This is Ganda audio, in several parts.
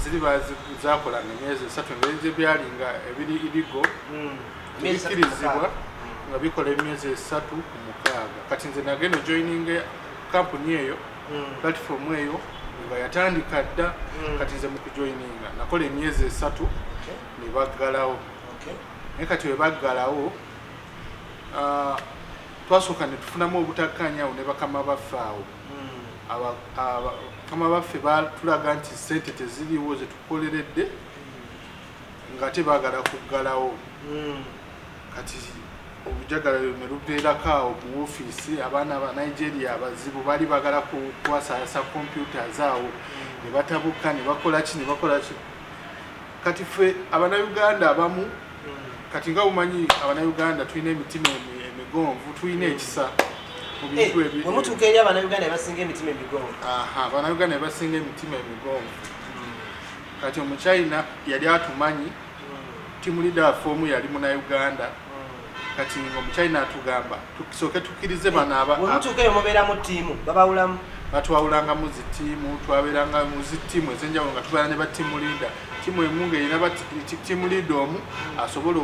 Ziri zakolanga emyezi 3, engeri gye byalinga ebiri illegal, Emyezi 3 ku tebikkirizibwa 6. nga bikola emyezi 3 ku 6. Kati nze nagenda ojoininga kampuni eyo, platform eyo nga yatandika dda. Kati nze mu kujoininga nakola emyezi 3 ne baggalawo. Naye kati we baggalawo, twasooka ne tufunamu obutakkaanya awo ne bakama baffe awo. Bakama baffe batulaga nti sente teziriiwo zetukoleredde, ng'ate baagala kuggalawo. Kati obujagalayo ne lubeerako awo mu ofiisi. Abaana ba Nigeria abazibu baali baagala kukwasayasa computers awo, ne batabuka, ne bakola ki, ne bakola ki. Kati ffe Abannayuganda abamu, kati nga bumanyi Abannayuganda tulina emitima emigonvu, tulina ekisa mu bintu ebi. Bwe mutuuka eri, Abannayuganda basinga emitima emigonvu. Aha, Abannayuganda basinga emitima emigonvu. Kati Omuchina yali atumanyi, team leader waffe omu yali Munnayuganda. Kati nga Omuchina atugamba tusooke tukkirize bano aba Bwe mutuuka eyo mubeeramu ttiimu, babawulamu? Batwawulanga mu zittiimu, twabeeranga mu zittiimu ez'enjawulo nga tubeera ne ba team leader. Ttiimu emu ng'erina team leader omu asobola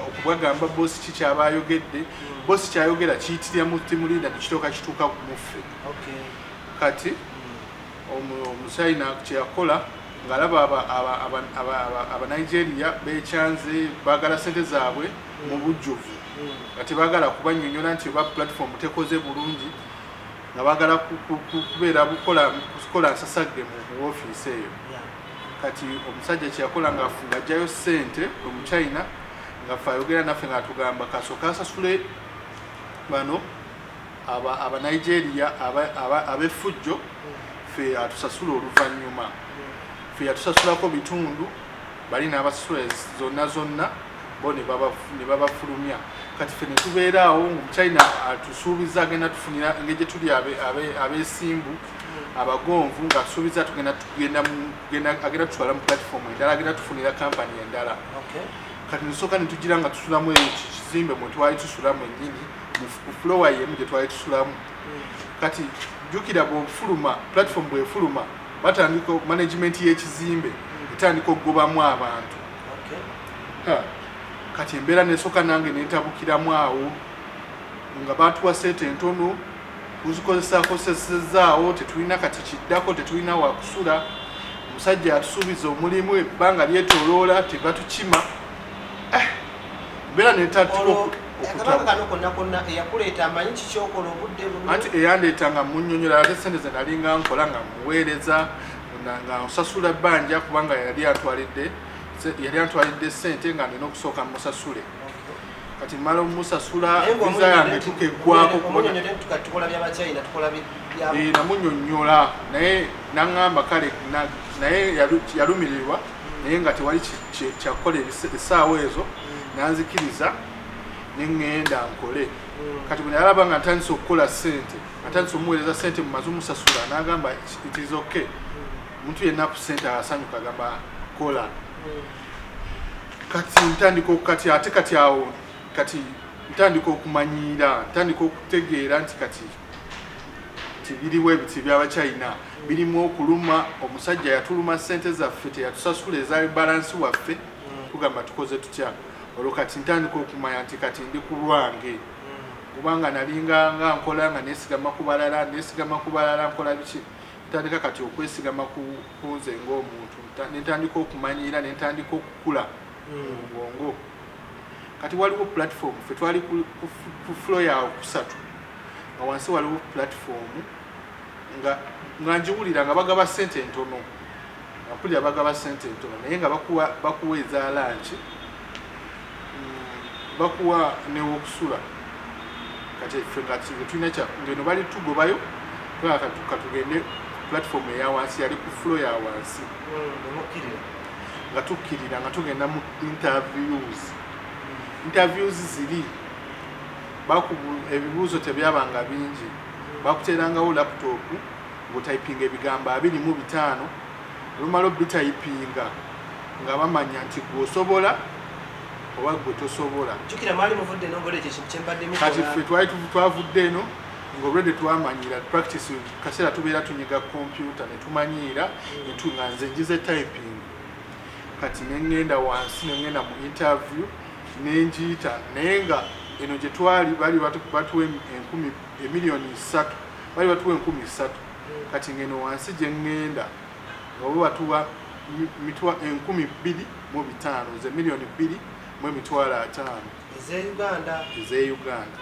okubagamba bosi ki kyaba ayogedde. Bosi kyayogera kiyitirira mu team leader, nekituuka kituuka ku muffe. Kati Omuchina kyeyakola, ng'alaba Abanigeria bekyanze, baagala sente zaabwe mu bujjuvu, nga tebaagala kubanyonyola nti oba platform tekoze bulungi, nga baagala kubeera kukola nsasagge mu ofiisi eyo. Kati omusajja kyeyakola, nga ng'ajjayo sente, Omuchina nga fe ayogera naffe ng'atugamba kasooka asasule bano Abanigeria ab'effujjo, ffe atusasula oluvannyuma. Ffe yatusasulako bitundu, bali n'abasasula zonna zonna, bo ne babafulumya. Kati ffe ne tubeera awo ng'Omuchina atusuubiza agenda tufunira, engeri gye tuli abeesimbu, abagonvu, ng'atusuubiza tugenda agenda tutwala mu platform endala, agenda tufunira kampani endala. Kati nsooka ne tugira nga tusulamu eyo kizimbe mwe twali tusula mwennyini, ku floor yemu gye twali tusulamu. Kati jjukira, bw'ofuluma platform, bw'efuluma, batandika management y'ekizimbe etandika okugobamu abantu. Kati embeera nesooka nange nentabukiramu awo, nga batuwa sente entono, tuzikozesakozesezaawo, tetulina kati kiddako, tetulina wakusula. Omusajja atusuubiza omulimu, ebbanga lyetoloola tebatukima. Embeera netandika Olwo akabanga kano konna konna, eyakuleeta amanyi kikyokola obudde buno? Anti eyandeeta nga munnyonnyola, ate sente ze nalinga nkola nga muweereza, nga nsasula bbanja, kubanga yali antwalidde sente nga nina okusooka musasule. Kati mmala omusasula, Naye visa yange tukeggwako. Omunyonyodde nti tukola byabachina, tukola bya Namunyonnyola, naye naŋŋamba kale, naye yalumirirwa, naye nga tewali kyakukola essaawa ezo, nanzikiriza neŋŋenda nkole. Kati bwe nalaba nga ntandise okukola sente, nga ntandise omuweereza sente, mumaze omusasula, n'agamba it is okay. Omuntu yenna ku sente asanyuka, agamba kola. Kati ntandika kati ate kati awo kati ntandika okumanyiira, ntandika okutegeera nti kati tibiriwo ebiti byabachina birimu okuluma. Omusajja yatuluma sente zaffe, teyatusasula ezaali balance waffe. Tugamba tukoze tutya olwo? Kati ntandika okumanya nti kati ndi ku lwange, kubanga nalinga nga nkola nga nesigama ku balala, nesigama ku balala, nkola biki. Ntandika kati okwesigama ku nze ng'omuntu. Nentandika okumanyiira, nentandika okukula mu bwongo. Kati waliwo platform, ffe twali ku floor yawo kusatu, nga wansi waliwo platform, nga njiwulira nga bagaba sente entono, nga mpulira bagaba sente entono, naye nga bakuwa eza lunch, bakuwa newokusula. Kati ffe nga tulina ngeno bali tugobayo, tulaba katugende platform eya wansi, yali ku floor ya wansi. Nemukkirira. Nga tukkirira, nga tugenda mu interviews. Interviews ziri ebibuuzo tebyabanga bingi. Bakuteerangawo laptop ng'otypinga ebigambo 25. Olumala obitayipinga, nga bamanya nti gwe osobola oba gwe tosobola. Jjukira mwali muvudde nongola, ekyo ekintu kyembadde Kati ffe mukola. Twali twavudde eno nga already twamanyira practice, kaseera tubeera tunyiga kompyuta ne tumanyiira, nga nze njize typing. Kati neŋŋenda wansi, neŋŋenda mu interview, nenjiyita, naye nga eno gye twali bali batuwa enkumi 3 million, bali batuwa 3,000. Kati ngeno wansi gye ŋŋenda nga bo batuwa 2,500, ze 2,250,000. Ez'Uganda? Ez'e Uganda.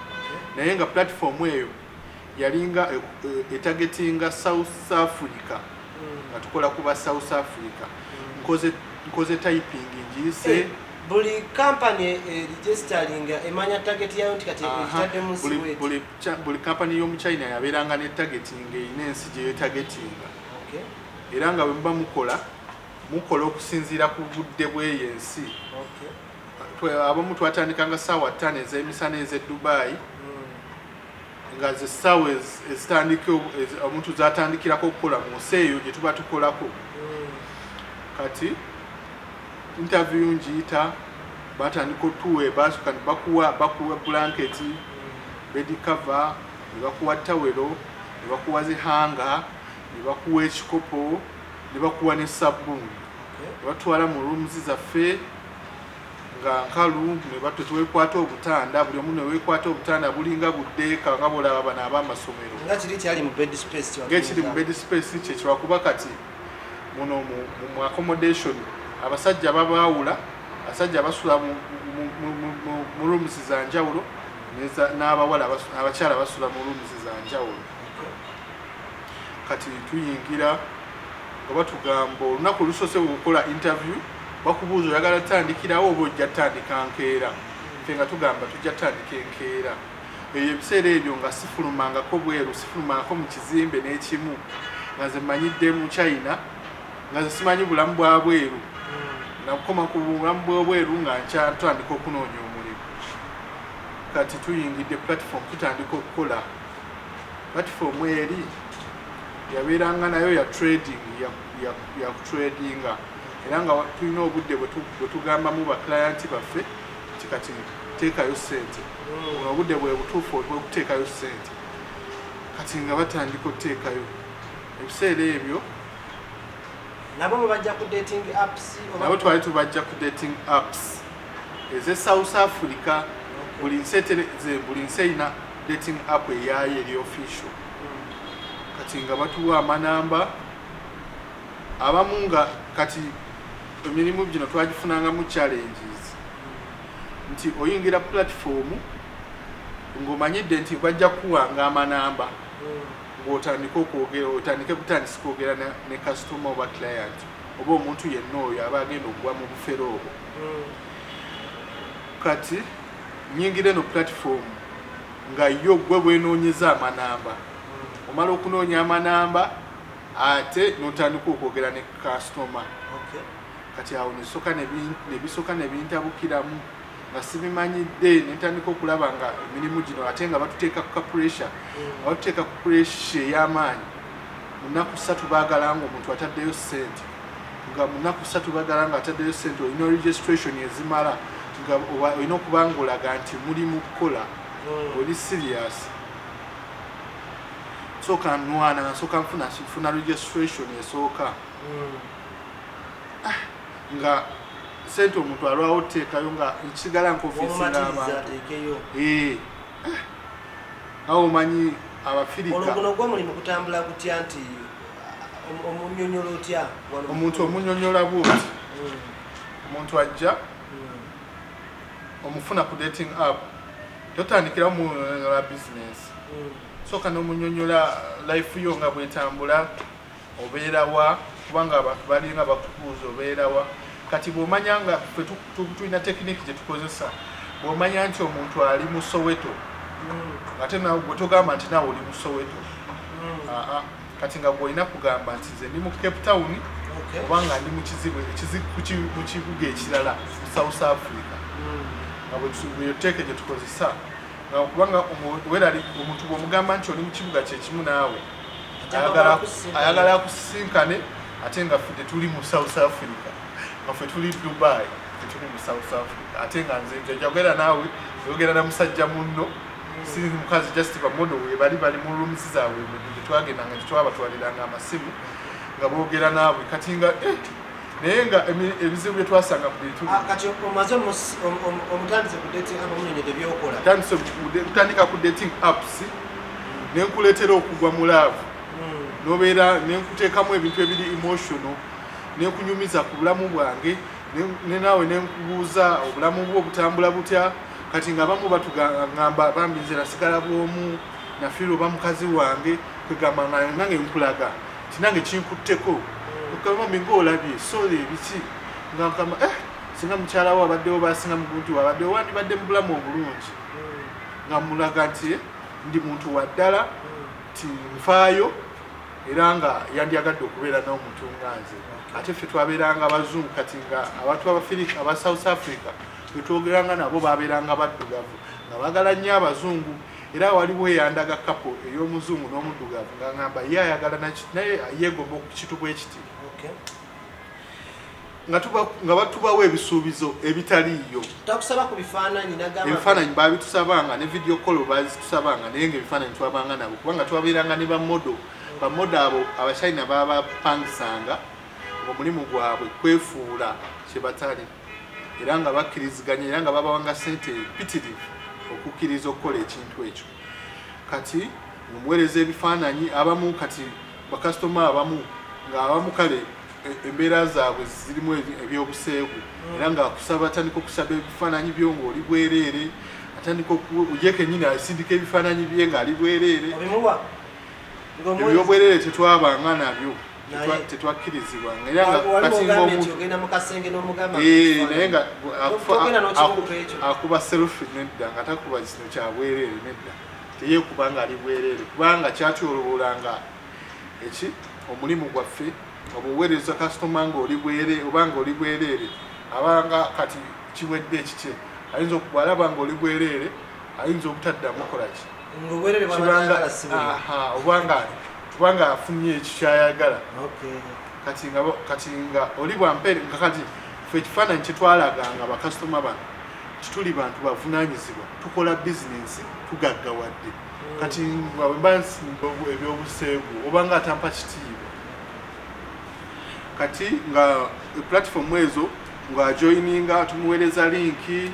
Naye nga platform eyo yalinga etargetinga South Africa, nga tukola kuba South Africa. Nkoze typing, ngiyise. Eh, buli kampany eregisteringa emanya target yayo nti kati ekitadde mu nsi bweti. Buli kampani y'omuchina yabeeranga ne targeting, erina ensi gye yetargetinga. Era nga bwe muba mukola, mukola okusinziira ku budde bw'eyo ensi. Abamu twatandikanga saawa 5 ez'emisana ez'e Dubai, nga ze ssaawa ezitandika omuntu zatandikirako okukola mu nsi eyo gye tuba tukolako. Kati interview ngiyita, batandika otuwe, basooka ne bakuwa blanketi, bed cover, ne bakuwa tawero, ne bakuwa zi hanger, ne bakuwa ekikopo, ne bakuwa ne sabbuuni. Ne batwala mu rooms zaffe nga nkalu, ne twekwata obutanda, buli omu neweekwata obutanda, bulinga buddeeka nga bolaba bano ab'amasomero. Nga kiri kyali mu bed space. Ngekiri mu bed space kyekiwakuba. Kati muno mu accommodation abasajja babaawula, abasajja basula mu rooms za njawulo, n'abawala abakyala basula mu rooms za njawulo. Kati tuyingira nga batugamba olunaku olusoose okukola interview, bakubuuza oyagala tutandikirawo oba ojja tutandika nkeera. Ffe nga tugamba tujja tutandika enkeera. Eyo ebiseera ebyo nga sifulumangako bweru, sifulumangako mu kizimbe n'ekimu, nga nze manyidde mu China, nga nze simanyi bulamu bwa bweru. Nakoma ku bulamu bw'obweru nga nkyatandika okunoonya omulimu. Kati tuyingidde platform, tutandika okukola. Platform eri yabeeranga nayo ya trading, ya kutradinga, era nga tulina obudde bwe tugambamu baclient baffe nti kati teekayo ssente. Buno obudde bwe butuufu obw'okuteekayo ssente. Kati nga batandika okuteekayo ebiseera ebyo. Nabo mubajja ku dating apps oba? Nabo twali tubajja ku dating apps eze South Africa. Buli nsi buli nsi erina dating app eyaayo eri official. Kati nga batuwa amanamba abamu, nga kati emirimu gino twagifunangamu challenges nti oyingira platform ng'omanyidde nti bajja kukuwanga amanamba, ng'otandika okwogera, otandike butandisi kwogera ne customer oba client oba omuntu yenna oyo aba agenda okugwa mu bufere obwo. Kati nyingira eno platform nga yo gwe bwenoonyeza amanamba, omala okunoonya amanamba ate n'otandika okwogera ne customer. Kati awo nesooka nebisooka nebintabukiramu nga sibimanyidde, nentandika okulaba nga emirimu gino ate nga batuteeka ku pressure, nga batuteeka ku pressure ey'amaanyi. Mu nnaku 3 baagala nga omuntu ataddeyo ssente, nga mu nnaku 3 baagala nga ataddeyo ssente, olina registration ezimala, nga olina okuba nga olaga nti muli mu kukola, oli serious. Sooka nwana nga nsooka nfuna registration esooka, nga sente omuntu alwawo oteekayo, nga nkisigala nkofiisi Omumatiriza n'abantu. ateekeyo. Eh. Ah, awo omanyi Olwo Abafirika. Guno gw'omulimu gutambula gutya nti omunyonyola otya wano? Omuntu omunyonyola bwoti: omuntu ajja, omufuna ku dating app, totandikirawo munyonyola business. Sooka n'omunyonyola life yo nga bwetambula, obeerawa, kubanga abantu balinga bakubuuza obeerawa. Kati bw'omanya nga ffe tulina technique gye tukozesa, bw'omanya nti omuntu ali mu Soweto, ate nawe gwe togamba nti naawe oli mu Soweto. Aa, kati nga gw'olina kugamba nti nze ndi mu Cape Town oba nga ndi mu kizibu mu kibuga ekirala mu South Africa. Nga bwe teeke gye tukozesa, nga kubanga werali omuntu bw'omugamba nti oli mu kibuga kyekimu naawe, ayagala akusisinkane, ate nga ffe tetuli mu South Africa, nga ffe tuli Dubai, tetuli mu South Africa. Ate nga nze njagera naawe, oyogera na musajja munno, si mukazi, just bamodel we bali bali mu rooms zaabwe gye twagendanga, gye twabatwaliranga amasimu nga boogera naabwe. Kati nga Naye nga ebizibu bye twasanga mu bintu Kati omaze omutandise ku dating app, omunyonyodde byokola. Kutandika ku dating apps, nenkuleetera okugwa mu love, nobeera nenkuteekamu ebintu ebiri emotional, nenkunyumiza ku bulamu bwange, ne naawe nenkubuuza obulamu bwo butambula butya. Kati nga abamu batugamba, bambi nze nasigala bwomu, nafiirwa oba mukazi wange. Kwegamba nga nange nkulaga nti nange kinkutteko, okugamba ngaolabye sole ebiki, nga nkamba, eh, singa mukyala wo abaddewo, basinga mugunti wabaddewo, wandibadde mu bulamu obulungi. Nga mulaga nti ndi muntu wa ddala, nti nfaayo, era nga yandyagadde okubeera n'omuntu nga nze. Ate ffe twabeeranga abazungu. Kati nga abantu abafirika, aba South Africa bwetwogeranga nabo, babeeranga baddugavu nga baagala nnyo abazungu. Era waliwo eyandaga couple ey'omuzungu n'omuddugavu, nga ngamba ye ayagala naye yeegomba kitu bwe kiti. Nga batubawo ebisuubizo ebitaliiyo. Takusaba ku bifaananyi nagamba? Ebifaananyi babitusabanga, ne video call bazitusabanga, naye nga ebifaananyi twabanga nabo, kubanga twabeeranga ne ba model. Ba model abo Abachina babapangisanga ng'omulimu gwabwe kwefuula kye batali, era nga bakkiriziganya, era nga babawanga sente mpitirivu okukkiriza okukola ekintu ekyo. Kati omuweereza ebifaananyi, abamu kati bakasitoma abamu ng'abamu kale embeera zaabwe zirimu ebyobuseegu, era ng'akusaba, atandika okusaba ebifaananyi byo ng'oli bwereere, atandika ye kennyini asindika ebifaananyi bye ng'ali bwereere. Obimuwa? Ebyobwereere tetwabanga nabyo. Tetwakkirizibwanga, era nga wali kati ogambye nti ng'omuntu ogenda mu kasenge n'omugamba Eh, naye nga Togenda n'okimukuba ekyo. Akuba selfie nedda, nga takuba kino kya bwereere nedda, teyeekuba nga ali bwereere, kubanga kyatyolobolanga eki omulimu gwaffe. Obuweereza kasitoma ng'oli bwere oba ng'oli bwereere, abanga kati kiwedde ekikye, ayinza bw'alaba ng'oli bwereere, ayinza obutaddamu kola ki. Ng'obwerere Kibanga bw'abatayagala si buli. Aha, obanga afunye ekyo kyayagala. Kati nga oli bwampere nga kati ffe ekifaananyi kyetwalaganga bakasitoma bano, tituli bantu bavunanyizibwa, tukola bizinensi, tugaggawadde. Kati nga bwe mba nsimba ebyobuseegu, obanga atampa kitiibwa. Kati nga platform ezo ng'ajoininga, tumuweereza link,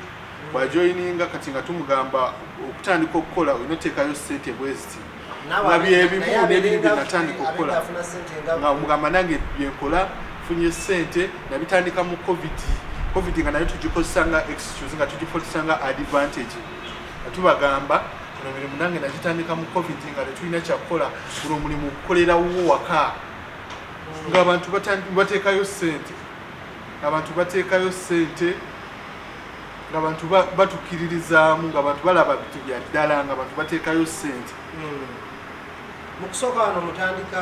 bw'ajoininga, kati nga tumugamba okutandika okukola olina oteekayo ssente bwe ziti, nga byebimu n'ebiri bye natandika okukola. Afuna sente nga Nga omugamba nange byenkola funye sente, nabitandika mu COVID. COVID nga nayo tugikozesa nga excuse, nga tugikozesa nga advantage, nga tubagamba guno omulimu nange nagitandika mu COVID nga tetulina kyakukola, guno omulimu gukolerawo waka, ng'abantu bateekayo sente, abantu bateekayo sente, ng'abantu batukiririzaamu, ng'abantu balaba bintu bya ddala, ng'abantu bateekayo sente. Mu kusooka wano mutandika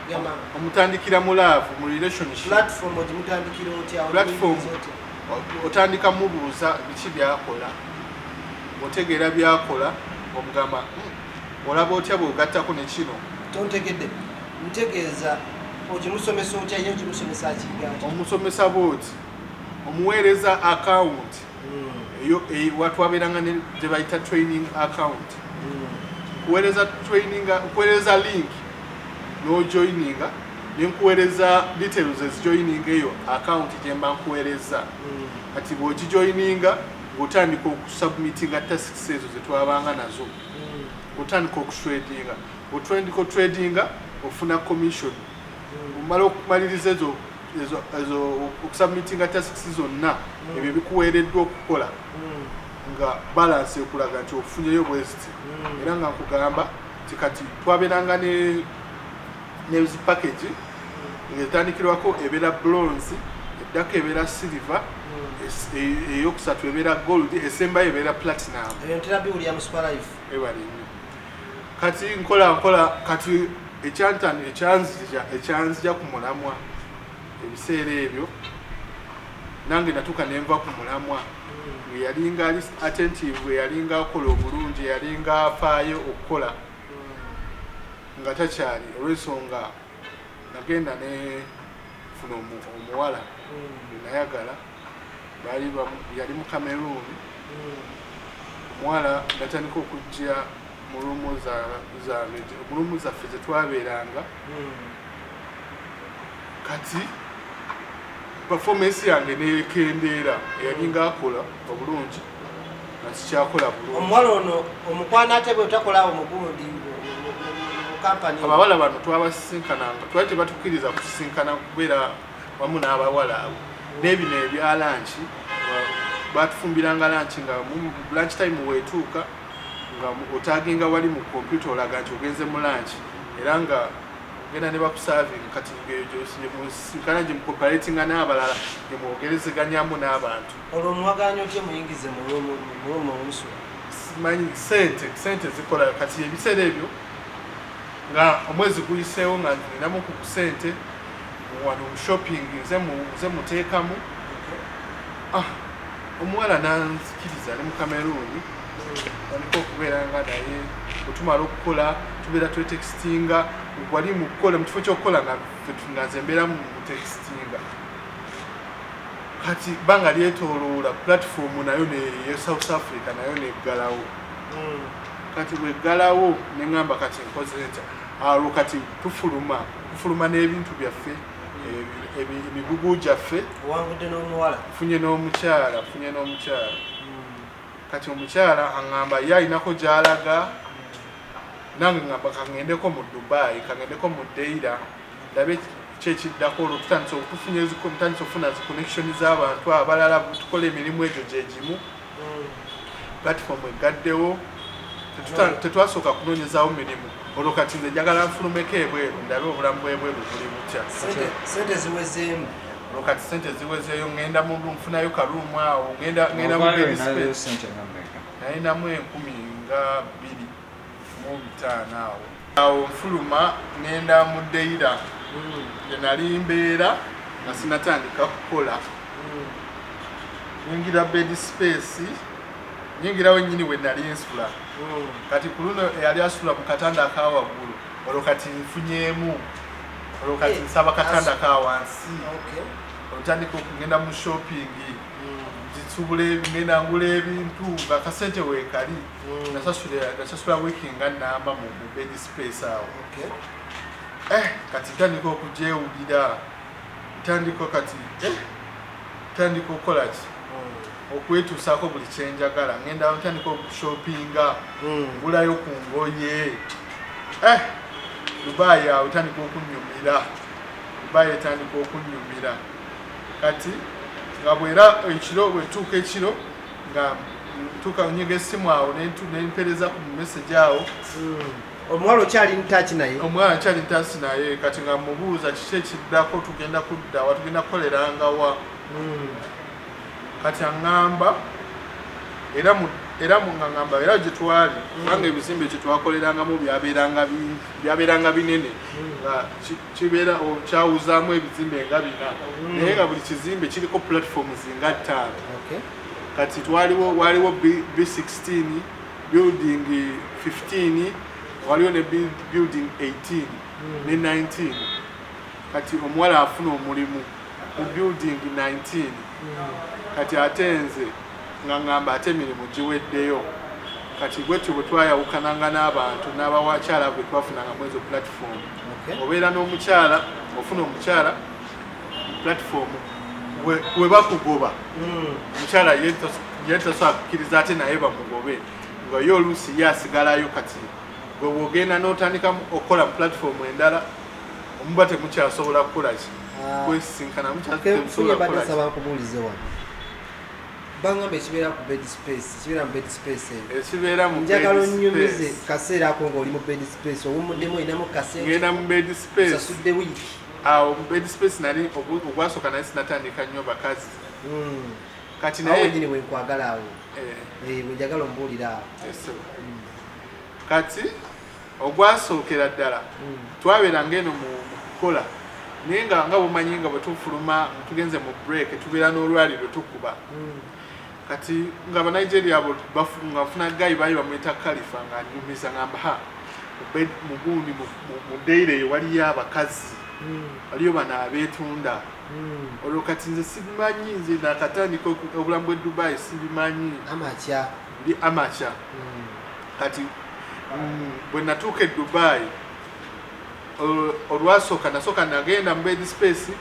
gamba Omutandikira mu love, mu relationship. Platform ogimutandikira otya? Platform. Ogimuyingiza otya? Otandika mubuuza biki byakola, otegeera byakola, omugamba, olaba otya bweogattako ne kino?" Tontegedde. Ntegeeza ogimusomesa otya? Ye ogimusomesa akiga atya? Omusomesa bwoti, omuweereza account eyo watwabeeranga ne gye bayita training account. Kuweereza training, kuweereza link n'ojoininga, nenkuweereza details ezijoininga eyo account gyemba nkuweereza. Kati bw'ogijoininga, ng'otandika okusubmitinga tasks ezo zetwabanga nazo, otandika okutradinga, otandika otradinga, ofuna commission. Omala okumaliriza ezo okusubmitinga tasks zonna, ebyo ebikuweereddwa okukola, nga balance ekulaga nti ofunyeyo bweziti. Era nga nkugamba nti kati twabeeranga ne zi package ng'etandikirwako ebeera bronze, eddako ebeera silver, eyokusatu ebeera gold, esembayo ebeera platinum. Ebyo ntera biwulira mu Super Life. Ebale nnyo. Kati nkola nkola, kati ekyantani ekyanzija ku mulamwa ebiseera ebyo, nange natuuka nenva ku mulamwa. Yalinga ali attentive, yalinga akola obulungi, yalinga afaayo okukola, nga takyali, olw'ensonga nagenda ne funa omuwala nayagala, baali yali mu Cameroon. Omuwala natandika okujja mu room zange, mu room zaffe zetwabeeranga. Kati Performance yange nekendeera, eyalinga akola obulungi nga sikyakola bulungi. Omuwala ono omukwana ate bwe otakola awo mugundi mu kampani? Abawala bano twabasisinkananga, twali tebatukkiriza kusisinkana kubeera wamu n'abawala abo. N'ebino ebya lunch, batufumbiranga lunch nga lunch time weetuuka nga otaginga wali mu kompyuta, olaga nti ogenze mu lunch, era nga ogenda ne bakuservinga. Kati ng'eyo gyemusinkana, gye mucooperatinga n'abalala, gye mwogerezeganyamu n'abantu. Olwo omuwaganya otya muyingize mu room omusula? Simanyi, sente zikola. Kati ebiseera ebyo nga omwezi guyiseewo nga ninamu ku sente wano mu shopping, nze muteekamu. Ah, omuwala nanzikiriza ali mu Cameroon, tandika okubeera nga naye bwetumala okukola tubeera twetextinga. Wali mu kukola, mu kifo ky'okukola nga nga nze mbeera mu mutextinga. Kati bbanga lyetooloola, platform nayo ne South Africa nayo neggalawo. Kati bweggalawo neŋŋamba kati nkoze ntya? Olwo kati tufuluma n'ebintu byaffe, emigugu gyaffe. Owangudde n'omuwala. Nfunye n'omukyala. Kati omukyala aŋŋamba ye alinako gy'alaga, nange ŋŋamba kaŋŋendeko mu Dubai, kaŋŋendeko mu Deira ndabe ki ekiddako. Olwo tutandise okufunye, ntandise okufuna zi connection z'abantu abalala, tukola emirimu egyo gye gimu. Platform egaddewo. Tetwasooka kunoonyezaawo mirimu. Olwo kati nze njagala nfulumeko ebweru ndabe obulamu bw'ebweru buli butya. Sente ziwezeemu. Olwo kati sente ziwezeeyo, ŋŋenda mu room, nfunayo ka room awo, ŋŋenda mu Ovaayo bed olinayo space. Sente nga mmeka? Nalinamu 2500 awo. Awo nfuluma ŋŋenda mu Deira gye nali mbeera nga sinatandika kukola. Nyingira bed space, nyingirawo ennyini we nali nsula. Kati ku luno eyali asula mu katanda aka waggulu, olwo kati nfunyeemu, olwo kati nsaba katanda ka wansi. Otandika okugenda mu shopping, zisubula, ngenda ngula ebintu nga kasente weekali. Nasasula wiiki nga namba mu bed space awo. Kati ntandika okugyewulira, ntandika kati ntandika okukola ki, okwetuusaako buli kyenjagala. Ngenda ntandika okushoppinga, ngulayo ku ngoye. Dubai awo etandika okunyumira, Dubai etandika okunyumira. Kati nga bwera ekiro bwetuuka ekiro nga ntuuka nyiga essimu awo nempereza ku message awo. Omuwala okyali in touch naye? Omwana nkyali in touch naye. Kati nga mubuuza kiki ekiddako, tugenda kuddawa, tugenda kukolerangawa? Kati aŋŋamba era mu nga ŋŋamba era gye twali, kubanga ebizimbe kye twakolerangamu byabeeranga binene, nga kibeera kyawuzaamu ebizimbe nga bina, naye nga buli kizimbe kiriko platforms nga ttaano. Kati twaliwo, waliwo B16, building 15, waliwo ne building 18 ne 19. Kati omuwala afuna omulimu mu building 19. Kati ate nze nga ŋŋamba ate emirimu giweddeyo. Kati bwetyo bwe twayawukananga n'abantu n'abawakyala bwe twafunanga mu ezo platform. Obeera n'omukyala, ofuna omukyala platform, we bakugoba, omukyala ye tasobola kukkiriza ate naye bamugobe, nga ye oluusi ye asigalayo. Kati gwe bwogenda n'otandika okukola mu platform endala, omuba temukyasobola kukola ki, Ah. kwesisinkana. Funye Musobola mbadde kukola ki? nsaba nkubuulize wano. Bangamba ekibeera ku bed space, ekibeera mu bed space eyo. Ekibeera mu Njagala bed onnyumize space. Kaseera ako ng'oli mu bed space, owummuddemu, olinamu kasente. Ngenda mu bed space. Osasudde wiiki. Awo mu bed space nali ogwasooka nali sinatandika nnyo bakazi. Kati Awo naye wenyini wenkwagala awo. Eh, Eh, bwenjagala ombuulire awo. Yes, sir. Kati ogwasookera ddala twabeeranga eno mu kukola, naye nga bumanyi nga bwe tufuluma tugenze mu break, tubeera n'olwaliro tukuba. Kati nga Abanigeria abo nga nfuna guy, baali bamuyita Kalifa, nga anyumiza ngamba ha mugundi mu Deira eyo waliyo abakazi, waliyo bano abeetunda. Olwo kati nze sibimanyi, nze nakatandika obulamu bw'e Dubai sibimanyi. Amakya. Ndi amateur. Kati bwe natuuka e Dubai, olwasooka nasooka nagenda mu bed space.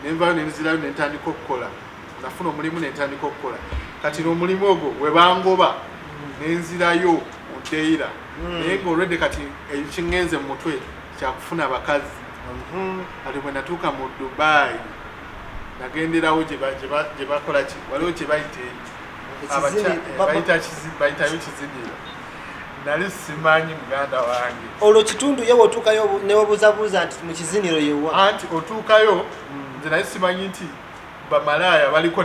Nenvayo nenzirayo nentandika okukola. Nafuna omulimu nentandika okukola. Kati n'omulimu ogwo webangoba nenzirayo mu Deira, naye nga olwedde kati ekiŋŋenze mu mutwe kyakufuna bakazi. Kati bwe natuuka mu Dubai, nagenderawo gye bakola ki, waliwo kye bayita bayitayo kiziniro. Nali simanyi, muganda wange. Olwo kitundu ye wotuukayo newebuuzabuuza nti mu kiziniro yewa? Anti otuukayo, nze nali simanyi nti bamalaaya baliko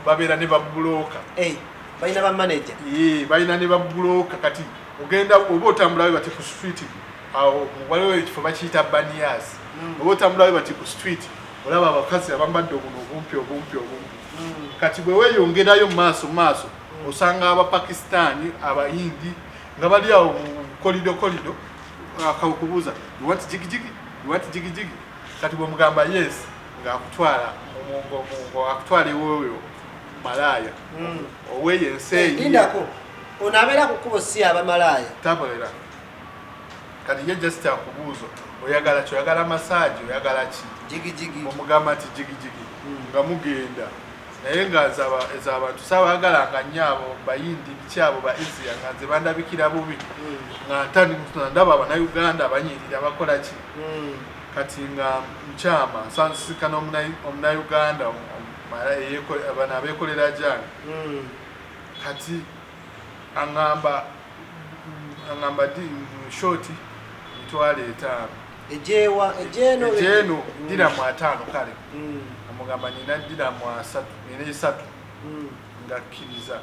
babeera ne babuloka. Balina bamaneja. Balina ne babuloka. Kati ogenda oba otambulayo bati ku street awo waliwo ekifo bakiyita Banias. Oba otambulayo bati ku street, olaba abakazi abambadde obuno obumpi obumpi obumpi. Kati bwe weeyongerayo mu maaso maaso, osanga Abapakistaani, Abayindi nga bali awo mu corridor corridor, akakubuuza, "You want jigijigi? You want jigijigi?" Kati bwemugamba yes, ng'akutwala akutwala ewoyo malaaya oweeyo ensi eyiye. Lindako, ono abeera ku kkubo si abamalaaya? Tabolera. Kati ye just akubuuza, oyagala ki? Oyagala massage? Oyagala ki? Jigijigi. Omugamba nti jigijigi, nga mugenda. Naye nga nze ezo abantu saabagalanga nnyo, abo Bayindi biki, abo ba Asia, nga nze bandabikira bubi, nga ntandika ndaba Abannayuganda banyirira bakola ki. Kati nga nkyama nsansikana Omunnayuganda bano abeekolera jange. Kati aŋŋamba di short 50,000. Ejewa ejeno? Ejeno diramu 50. Kale amugamba nina diramu 30, nina 3. Ngakkiriza,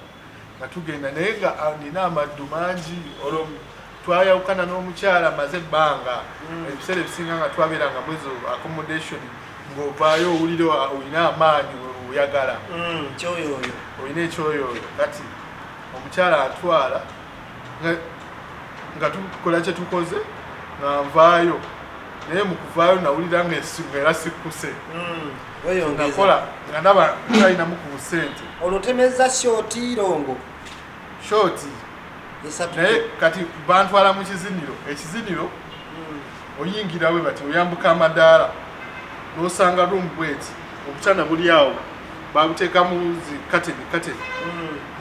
nga tugenda, naye nga nina amaddu mangi. Olwo twayawukana n'omukyala, maze ebbanga. Ebiseera ebisinga nga twabeeranga mwezo accommodation, ng'ovaayo owulire olina amaanyi, oyagala. Kyoyoyo. Olina ekyoyoyo. Kati omukyala atwala nga tukola kye tukoze, nga nvaayo, naye mu kuvaayo nawulira nga nga era sikkuse. Weyongeza. Nakola nga ndaba nalinamu ku busente. Olwo temeza short, long? Short. 3. Naye kati bantwala mu kiziniro. Ekiziniro oyingira we bati, oyambuka amadaala n'osanga room bweti, obukyana buli awo babuteekamu zi curtain curtain,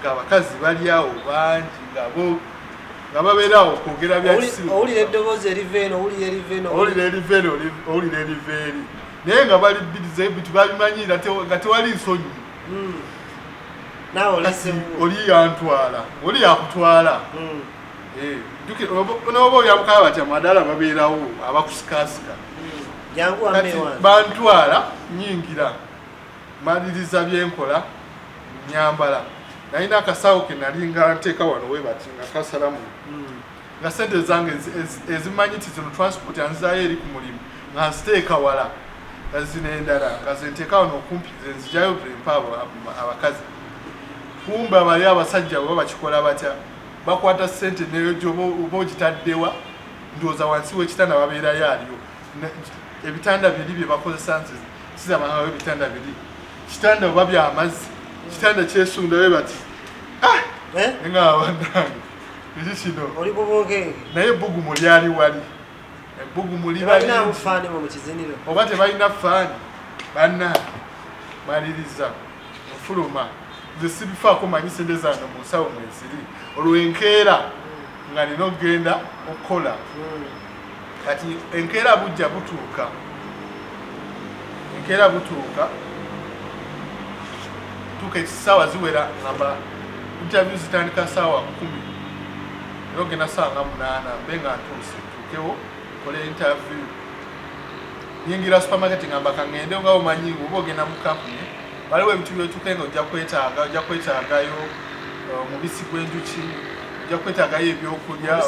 ng'abakazi bali awo bangi, nga bo nga babeera awo kwogera bya kisiru. Owulira eddoboozi eriva eno, owulira eriva eno. Owulira eriva eno, owulira eriva eri, naye nga bali bbiriza ebintu babimanyira, nga tewali nsonyi. Naawe Kati olesewo. Oli yantwala, oli yakutwala. Eh, noba oyambukayo batya amadaala, babeerawo abakusikasika. Jangu. Kati Wamma ewange. bantwala, nyingira, maliriza byenkola, nyambala. Nalina akasawo ke nali nga nteeka wano we bati nga kasalamu, nga sente zange ezimanyi nti zino transport anzaayo eri ku mulimu nga nziteeka wala, nga zino endala nga zenteeka wano okumpi, zenzijayo mpa abo abakazi. Kumbe abali abasajja baba bakikola batya? Bakwata sente neyo gyoba oba ogitaddewa, ndowooza wansi w'ekitanda babeerayo aliyo. Ebitanda biri bye bakozesa, nze sirabangawo ebitanda biri, kitanda oba byamazzi, kitanda kyesundayo bati. Ah! Eh? Nga bannange, eki kino? Oli ku bunkenke. Naye ebbugumu lyali wali, ebbugumu liba Tebalinamu lingi. faani mu kiziniro? Oba tebalina faani. Bannange, maliriza nfuluma, nze sibifaako, manyi sente zange mu nsawo mweziri. Olwo enkeera nga nina okugenda okukola. Kati enkeera bujja butuuka, enkeera butuuka tuuka, ekisaawa ziwera, ngamba interview zitandika saawa 10, era ogenda saawa nga 8 mbe nga ntuuse, ntuukewo nkole interview. Nyingira supermarket, ngamba kaŋŋende, nga omanyi oba ogenda mu kampuni waliwo ebintu byotuuke nga ojja kwetaaga, ojja kwetaagayo omubisi gw'enjuki, ojja kwetaagayo ebyokulya.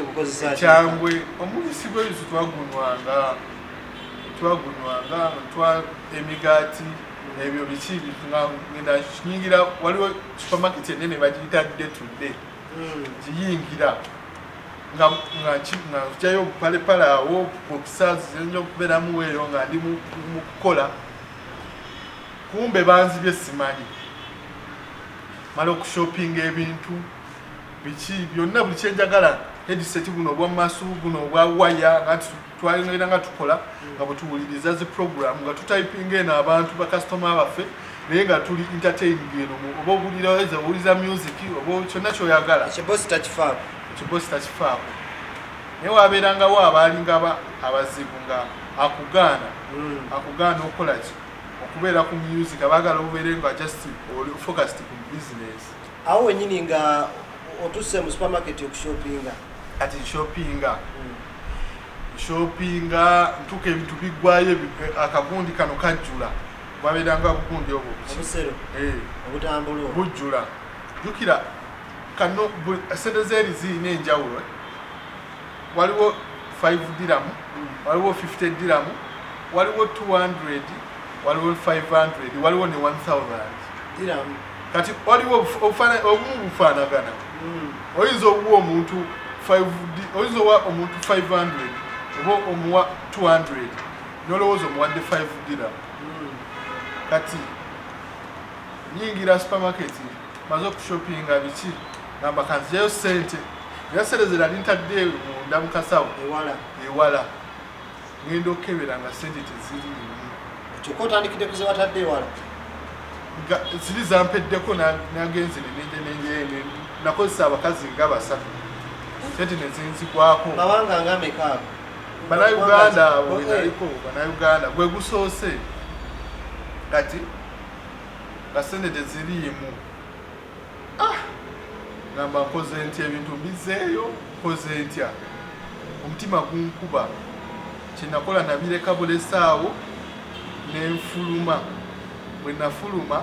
Bukozesa? Ekyangwe, omubisi gw'enjuki twagunywanga twa emigaati, ebyo biki nga ngenda nyingira, waliwo supermarket enene bagiyita Day to Day. Giyingira nga njayo obupalepale awo, boxers ziyinza okubeeramu eyo, nga ndi mu kukola. Kumbe banzibye, simanyi. Mala okushopinga ebintu biki byonna, buli kyenjagala. Headset buno obwa masu, buno obwa waya, nga twalina nga tukola nga bwe tuwuliriza zi program, nga tutypinga eno abantu bakasitoma baffe, naye nga tuli entertaining eno oba owuliriza music oba kyonna kyoyagala. Ekibosi takifaako. Ekibosi takifaako, naye wabeerangawo abaalinga abazibu nga akugaana akugaana okukola ki, okubeera ku music, abaagala obeere nga just oli focused ku business. Awo wenyini nga otuuse mu supermarket okushoppinga? Kati shoppinga, shoppinga, ntuuka ebintu biggwayo, akagundi kano kajjula, bwabeeranga bugundi obwo. Obusero. Obutambula obwo. Bujjula. Jjukira kano sente zeeri ziyina enjawulo. Waliwo 5 dirham, waliwo 50 dirham, waliwo 200, waliwo 500, waliwo ne 1000. Dirham. Kati waliwo obumu bufaanagana. Oyinza okuwa omuntu 5, oyinza owa omuntu 500 oba omuwa 200 nolowooza omuwadde 5 dirham. Kati nyingira supermarket, maze okushoppinga, biki, gamba kanzijayo sente, era sente ze nali ntadde munda mu kasawo. Ewala. Ewala. Ngenda okukebera nga sente teziriimu. Kyokka otandikidde ku ze watadde ewala. Nga ziri zampeddeko, nagenze nenje nakozesa abakazi nga basatu, sente nezinzigwako. Mawanga nga ameka ago? Bannayuganda abo wenaliko, Bannayuganda gwe gusoose. Kati nga sente teziriimu. Ah! Gamba nkoze ntya? Ebintu mbizeeyo, nkoze ntya? Omutima gunkuba. Kyenakola, nabireka bulesaawo nenfuluma. Bwe nafuluma,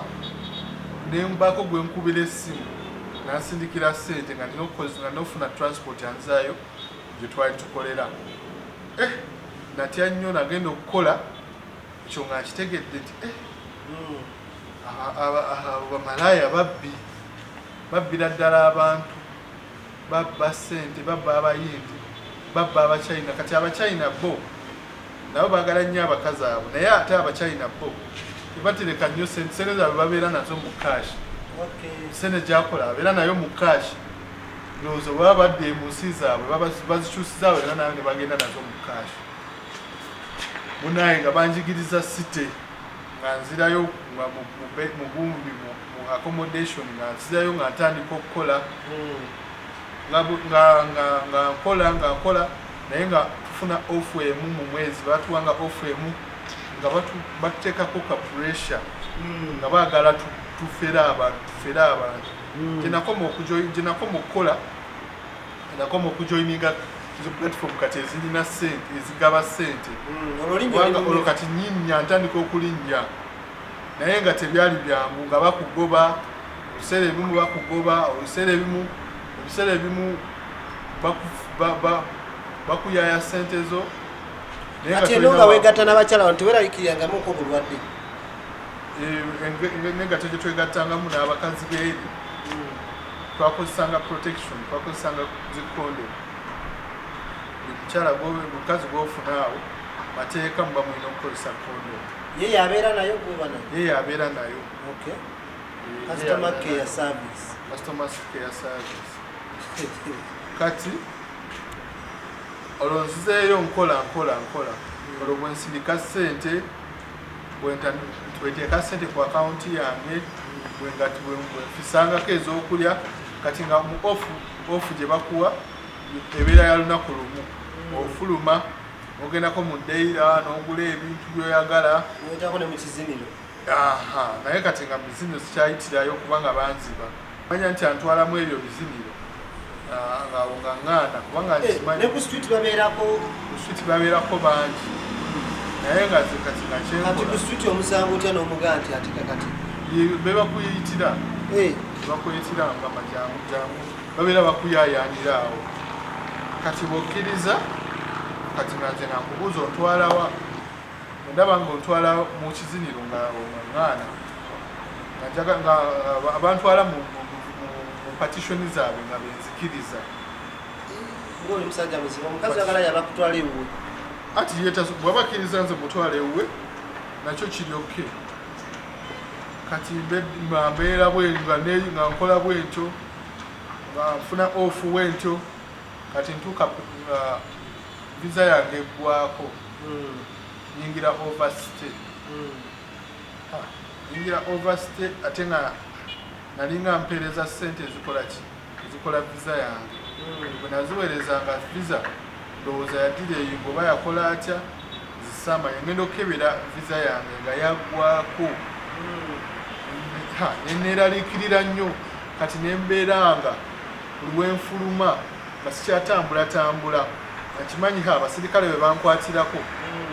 nembaako gwe nkubira essimu, nansindikira sente nga nina okukozesa, nga nofuna transport anzaayo gye twali tukolera. Eh, natya nnyo. Nagenda okukola ekyo nga nkitegedde nti eh, abo bamalaaya babbi, babbira ddala abantu, babba ssente, babba Abayindi, babba Abachina. Kati Abachina bo nabo baagala nnyo abakazi abo, naye ate Abachina bo tebatereka nnyo sente. Sente zaabwe babeera nazo mu cash. Sente gyakola abeera nayo mu cash. Ndowooza bwe baba badde mu nsi zaabwe bazikyusiza era nayo ne bagenda nazo mu cash. Munaye nga banjigiriza site, nga nzirayo nga mu gundi mu accommodation, nga nzirayo nga ntandika okukola nga nkola, nga nkola, naye nga tufuna off emu mu mwezi. Batuwanga off emu nga batuteekako ka pressure, nga baagala tufere abantu, tufere abantu. Gye nakoma okukola, gye nakoma okujoininga ezo platform kati ezirina sente, ezigaba sente. Olwo kubanga olwo kati nyinnya, ntandika okulinnya, naye nga tebyali byangu, nga bakugoba ebiseera ebimu, bakugoba ebiseera ebimu, ebiseera ebimu bakuyaya sente zo, naye nga Ate eno tolina nga weegatta n'abakyala bano, teweraliikirirangamuko obulwadde? Negato gye twegattangamu n'abakazi beeri, twakozesanga protection, twakozesanga zi condom. Buli mukyala mukazi gwofuna awo, mateeka muba mulina okukozesa condom. Ye yabeera nayo, gwoba nayo? Ye yabeera nayo. Ye Customer yabeera care nayo. service. Customer care service. Kati olwo nzizeeyo nkola, nkola, nkola. Olwo bwensindika sente, bwenteeka sente ku akawunti yange, bwenfisangako ez'okulya. Kati nga mu off, off gye bakuwa ebeera ya lunaku lumu. Ofuluma ogendako mu Deira n'ogula ebintu byoyagala. Noyitako ne mu kiziniro. Aha, naye kati nga biziniro sikyayitirayo kubanga banziba. Manya nti antwalamu ebyo biziniro. Ah, nga nga ŋŋaana kubanga nkimanyi. Ne ku street babeerako? Ku street babeerako bangi, naye nga ze kati nga Kati ku kyenkola street omusango otya n'omugaa nti ate kakati? Be bakuyitira. Bakuyitira nga majangu jangu, babeera bakuyayanira awo. Kati bw'okkiriza, kati nga nze nga nkubuuza ontwalawa, ndaba nga ontwala mu kiziniro, nga ŋŋaana, nga nga abantwala mu partition zaabwe nga benzikiriza. Ngaoli musajja muzibu, omukazi agala yabakutwala ewuwe. Ati bw'aba akkiriza nze mutwala ewuwe, nakyo kiri okay. Kati nga mbeera bwe nga nkola bwentyo, nga nfuna off bwentyo. Kati ntuuka visa yange eggwako, nyingira overstay. Nyingira overstay, ate nga nalinga mpeereza ssente ezikola ki, ezikola visa yange. Bwe naziweerezanga visa, ndowooza yadireyinga oba yakola atya, zisamba. Ngenda okukebera visa yange nga yaggwako. Neneeraliikirira nnyo. Kati nembeeranga buli wenfuluma nga sikyatambulatambula, nga nkimanyi ha abasirikale bwe bankwatirako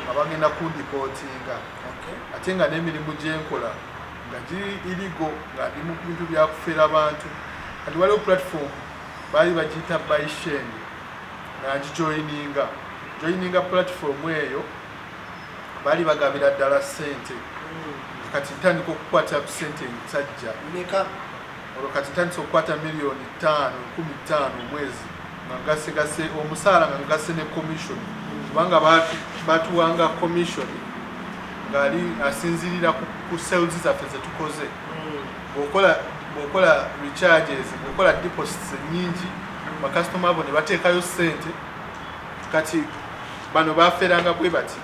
nga bagenda kundipootinga. Ate nga n'emirimu gyenkola nga giri illegal, nga ndi mu bintu byakufera bantu. Kati waliwo platform baali bagiyita Baisheng, nga ngijoyininga joyininga platform eyo, baali bagabira ddala ssente. Kati ntandika okukwata ku ssente ensajja. Olwo kati ntandise okukwata 5 miliyoni, 500,000 omwezi, nga ngasegase omusaala, nga ngase ne commission, kubanga batuwanga commission ng'ali asinzirira ku sales zaffe zetukoze. Bw'okola recharges, bw'okola deposits ennyingi, bakasitoma abo ne bateekayo ssente. Kati bano baferanga bwe bati,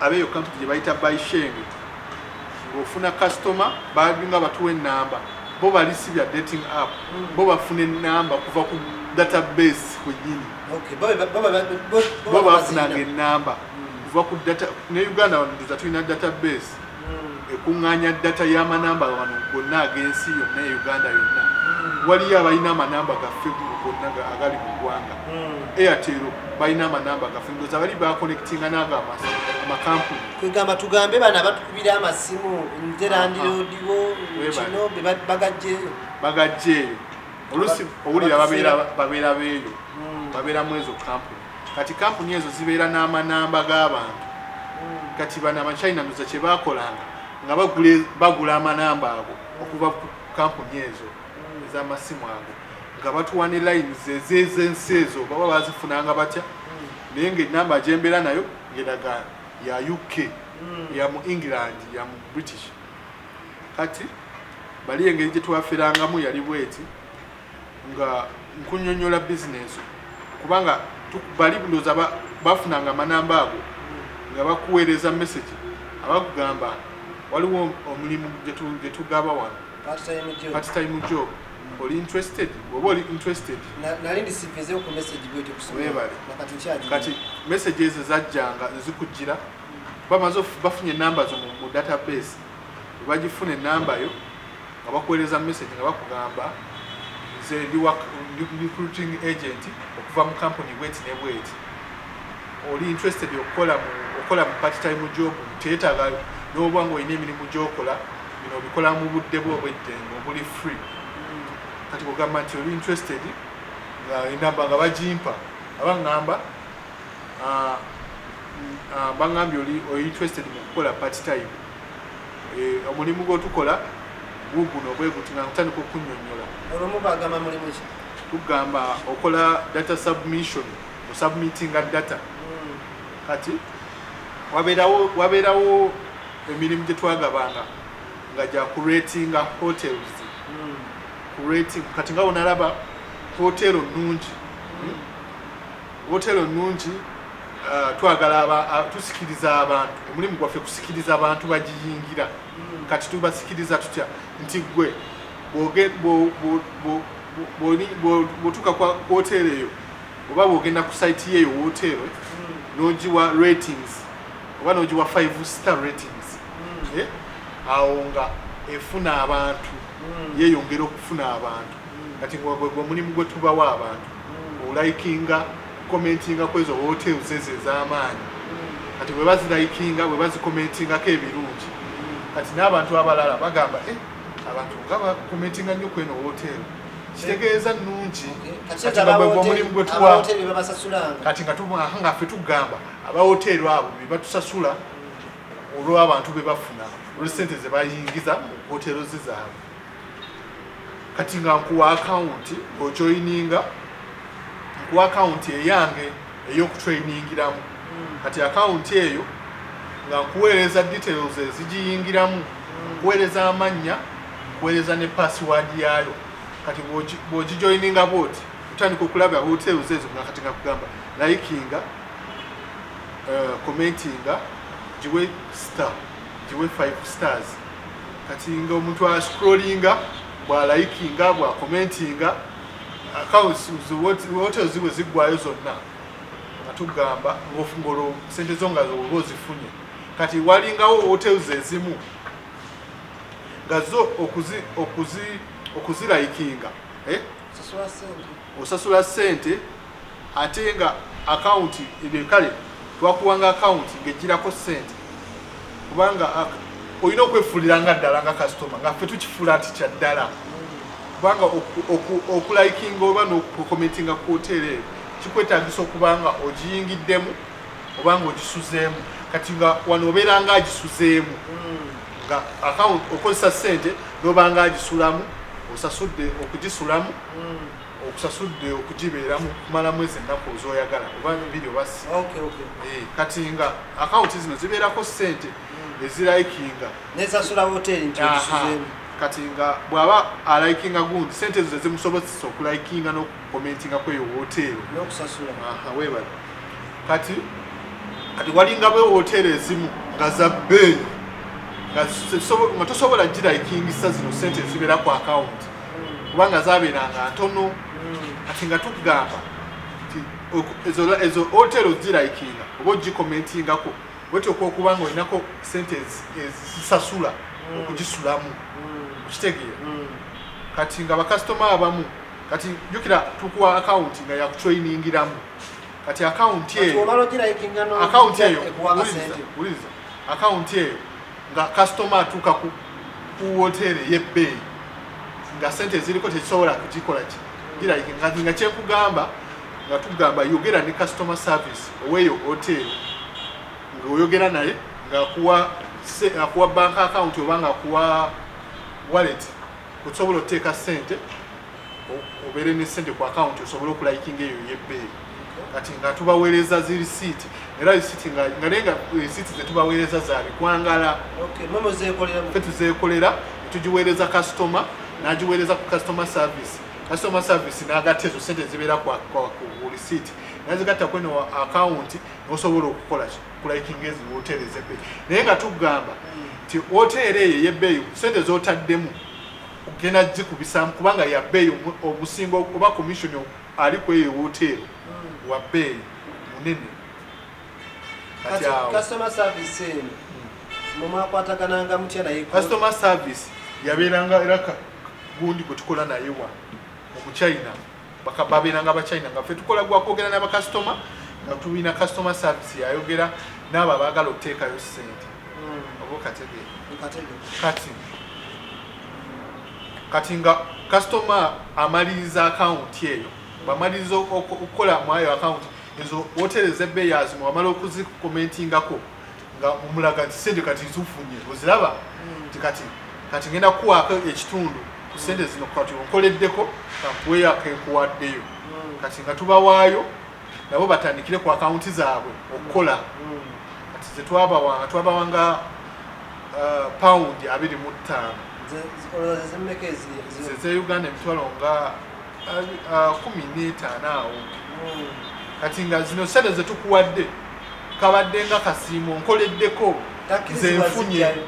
abeeyo kampuni gye bayita Baishenge, ng'ofuna kasitoma, balinga batuwa enamba. Bo bali si bya dating app, bo bafuna enamba kuva ku database kwennyini. Bo bafunanga enamba kuva ku data. Ne Uganda wano ndoza tulina database ekuŋŋaanya data y'amanamba wano gonna ag'ensi yonna e Uganda yonna. Waliyo abalina amanamba gaffe gonna agali mu ggwanga. Airtel balina amanamba gaffe, ndoza bali baconnectinga n'ago amakampuni. Kwegamba tugambe bano abatukubira amasimu, nze landlord wo. Webale. Kino be bagajjeeyo. Bagajjeeyo. Oluusi owulira babeera beeyo, babeera mu ezo kampuni. Kati kampuni ezo zibeera n'amanamba g'abantu. Kati bano Abachina ndoza kye bakolanga nga bagula amanamba ago okuva ku kampuni ezo ez'amasimu ago, nga batuwa ne lines ez'ensi ezo baba bazifunanga batya, naye ngaenamba gyembeera nayo ngeraga ya UK, ya mu England, ya mu British. Kati bali engeri gye twaferangamu yali bweti, nga nkunyonyola bizinesi, kubanga bali ndowooza bafunanga amanamba ago nga bakuweereza message, abakugamba waliwo omulimu gye tugaba wano. Part-time job. Part time job, oli interested? Oba oli interested? Nali ndisivizeyo ku message bwetyo kusoma. Weebale. Nakati nkyagi. Kati message ezo zajjanga zikujjira, bamaze bafunye enamba zo mu database. Bwe bagifuna enamba yo, nga bakuweereza message nga bakugamba, nze ndi recruiting agent okuva mu company bweti ne bweti, oli interested okukola mu part time job? Teetaaga n'oba nga olina emirimu gy'okola, bino obikola mu budde bwe obweddembe obuli free. Kati kugamba nti oli interested, nga enamba nga bagimpa, abaŋŋamba, baŋŋambye oli interested mu kukola part time. Omulimu gw'otukola guguno bwe guti, nga nkutandika okunnyonnyola. Olumu bagamba mulimu ki? Tugamba okola data submission, osubmitinga data. Kati wabeerawo emirimu gye twagabanga nga gya kuratinga hotels, kurating. Kati nga wonalaba hotelo nnungi, hotelo nnungi, twagala tusikiriza abantu. Omulimu gwaffe kusikiriza abantu bagiyingira. Kati tubasikiriza tutya? Nti gwe bw'otuuka ku hotelo eyo, oba bw'ogenda ku site yeeyo hotelo, n'ogiwa ratings oba n'ogiwa 5 star ratings, awo nga efuna abantu, yeeyongera okufuna abantu. Kati gwe omulimu gwe tubawa abantu, olikinga, commentinga ku ezo hotels ezo ez'amaanyi. Kati bwe bazilikinga, bwe bazikomentingako ebirungi, kati n'abantu abalala bagamba, "Eh, abantu nga bakomentinga nnyo ku eno hotel, kitegeeza nnungi." Kati nga gwe omulimu gwe tuwa. Abahoteri babasasulanga. Kati nga nga ffe tugamba abahoteeri abo be batusasula olw'abantu be bafuna, olw'essente ze bayingiza mu hotelo zaabwe. Kati nga nkuwa akawunti, ojoyininga, nkuwa akawunti eyange ey'okutrainingiramu. Kati akawunti eyo nga nkuweereza details ezigiyingiramu, nkuweereza amannya, nkuweereza ne password yaayo. Kati bw'ogijoyininga bwoti, Otandika okulaba hotels ezo nga kati nga kugamba likinga, commentinga, giwe star, giwe 5 stars. Kati nga omuntu ascrollinga, bwalikinga, bwacommentinga, accounts hotels bwe ziggwayo zonna, nga tugamba ng'olwo sente zo nga oba ozifunye. Kati walingawo hotels ezimu nga zo okuzilikinga, eh? Sasula sente. Osasula sente, ate nga akawunti ebyo kale twakuwanga akawunti ng'egirako sente, kubanga olina okwefuulira nga ddala nga kasitoma, nga ffe tukifuula nti kya ddala, kubanga okulikinga oba n'okucommentinga ku hoteeri eyo kikwetagisa okuba nga ogiyingiddemu oba nga ogisuzeemu. Kati nga wano obeera nga agisuzeemu, nga account okozesa sente n'oba nga agisulamu, osasudde okugisulamu, okusasudde okugibeeramu kumala mwezi ennaku ozoyagala oba 2 oba kati nga akawunti zino zibeerako sente ezilikinga. Nesasula hoteri nti ogisuzeemu. Kati nga bw'aba alikinga gundi, sente ezo zezimusobozesa okulikinga n'okucommentinga kweyo woteeri n'okusasula. Aha, weebale. Kati walinga bwe woteeri ezimu nga za bbeeyi, nga tosobola gilikingisa zino sente ezibeera ku akawunti, kubanga zabeeranga ntono. Kati nga tugamba nti ezo hoteri ozilikinga oba ogicommentingako, weteekwa okuba nga olinako sente ezisasula okugisulamu, okitegeera? Kati nga bakasitoma abamu, kati jjukira tukuwa akawunti nga yakutrainingiramu. Kati akawunti kati eyo omala ogilikinga akawunti eyo ekuwanga wuliriza, sente. Wuliriza, akawunti eyo nga kasitoma atuuka ku woteeri ey'ebbeeyi nga sente eziriko tekisobola kugikola ki girayike, nga kyenkugamba nga tugamba yogera ne customer service oweeyo hoteeri, ng'oyogera naye ng'akuwa akuwa bank account oba ng'akuwa wallet osobola oteeka sente, obeere ne sente ku account osobole okulikinga eyo ey'ebbeeyi. Kati nga tubaweereza zi receipt, era receipt nga naye nga receipt zetubaweereza za bikwangala. Okay, mwe muzeekolera? Ffe tuzeekolera, tugiweereza customer, n'agiweereza ku customer service, customer service n'agatta ezo sente zibeera ku receipt, nazigatta kweno account, n'osobola okukola ki, kulikinga ezi woteeri ez'ebbeeyi. Naye nga tugamba nti woteeri eyo ey'ebbeeyi, sente z'otaddemu ogenda zikubisaamu, kubanga ya bbeeyi, omusingo oba commission ali ku eyo woteeri wa bbeeyi munene. Kati kati awo customer service eno mwe mwakwatagananga mutya naye? Customer service yabeeranga era gundi gwe tukola naye wa omuchina, babeeranga abachina, nga ffe tukola gwakwogera n'abakasitoma, nga tulina customer service yayogera n'abo abaagala okuteekayo sente, oba okategeera? Nkategeera. Kati nga kasitoma amaliriza akawunti eyo, bwamaliriza okukola mwayo akawunti ezo woteeri ez'ebbeeyi azimu, wamala okuzicommentingako, nga omulaga nti sente kati zufunye oziraba, nti kati ngenda kukuwaako ekitundu ku sente zino, kati onkoleddeko, kankuweeyo akenkuwaddeyo. Kati nga tubawaayo nabo batandikire ku akawunti zaabwe okukola. Kati zetwabawanga, twabawanga pawundi 25. Olowooza zimmeka Ze Uganda emitwalo nga 15 awo. Kati nga zino sente zetukuwadde kabadde nga kasiimo, nkoleddeko, nze Takkirizibwa nfunye. zijjayo.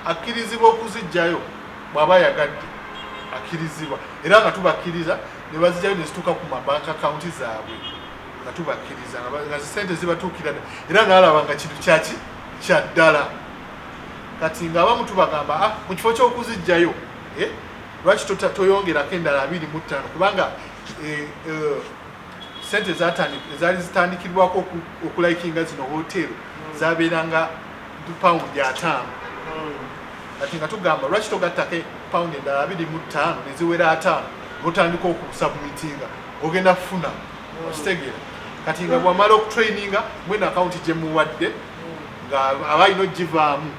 Akkirizibwa okuzijjayo bw'aba ayagadde, akkirizibwa, era nga tubakkiriza ne bazijjayo ne zituuka ku mabank akawunti zaabwe, nga tubakkiriza nga sente zibatuukira dda, era naalaba nga kintu kyaki kya ddala. Kati nga abamu tubagamba, ah, mu kifo ky'okuzijjayo, eh, lwaki toyongerako endala 25, kubanga sente ezaali zitandikirwako okulikinga zino hoteri zabeeranga pawundi 50. Kati nga tugamba lwaki togattako pawundi endala 25 neziwera 50, notandika okusubmitinga, ogenda kufuna, okitegeera? Kati nga bwamala okutraininga mwena akawunti gyemuwadde, nga aba alina ogivaamu,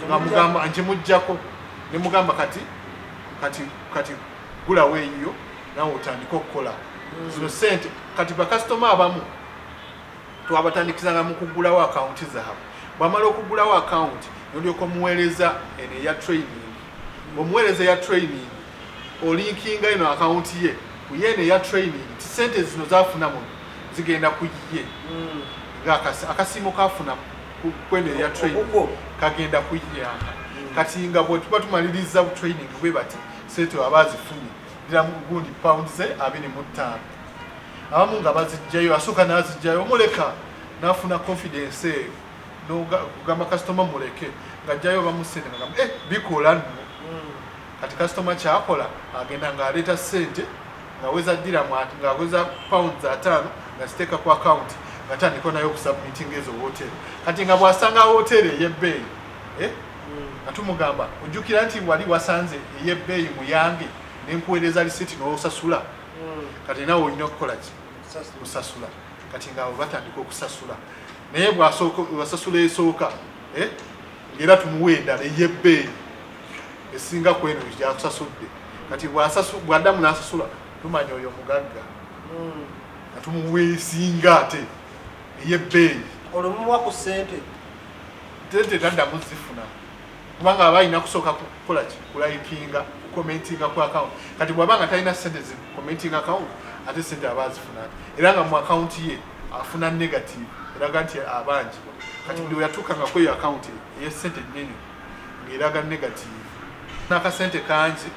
nga mugamba nkimugjako, nemugamba kati gulawo eyiyo nawe otandike okukola zino sente. Kati bakasitoma abamu twabatandikizanga mu kugulawo akawunti zaabwe. Bwamala okugulawo akawunti, nolyoka omuweereza eno eya training. Omuweereza eya training, olinkinga eno akawunti ye Ku yeeno eya training ti sente zino zafuna muno zigenda ku ye, nga akasiimo kafuna kweno eya training Okukwo. kagenda ku ye. Aha. Kati nga bwe tuba tumaliriza training bwe bati, sente aba azifunye diramu gundi pounds ze 25. Abamu nga bazijjayo, asooka n'azijjayo, omuleka n'afuna confidence eyo, n'ogamba kasitoma muleke ng'ajjayo bamusente, ngagamba, "Eh, bikola nno." Kati kasitoma kyakola, agenda ng'aleeta sente ng'aweza diramu, ng'aweza pounds 50, nga ziteeka ku account, nga nayo okusubmitinga ezo hotel. Kati nga bw'asanga hotel ey'ebbeeyi, eh, nga tumugamba, "Ojjukira nti wali wasanze ey'ebbeeyi mu yange nenkuweereza lisiti n'osasula? Kati nawe olina okukola ki?" Kusasula. Kati nga abo batandika okusasula, naye bwasasula esooka, eh, ng'era tumuwa endala ey'ebbeeyi esinga ku eno gyakusasudde. Kati bw'addamu n'asasula, tumanya oyo mugagga, nga tumuwa esinga ate ey'ebbeeyi. Olwo mumuwa ku ssente? Sente taddamu zifuna, kubanga aba alina kusooka kukola ki? Kulikinga, kucommentinga ku account. Kati bw'aba nga talina sente zi commenting account, ate sente aba azifuna ati? Era nga mu account ye afuna negative, eraga nti abanjibwa. Kati buli weyatuukanga ku eyo account ey'esente ennene, ng'eraga negative n'akasente kangi,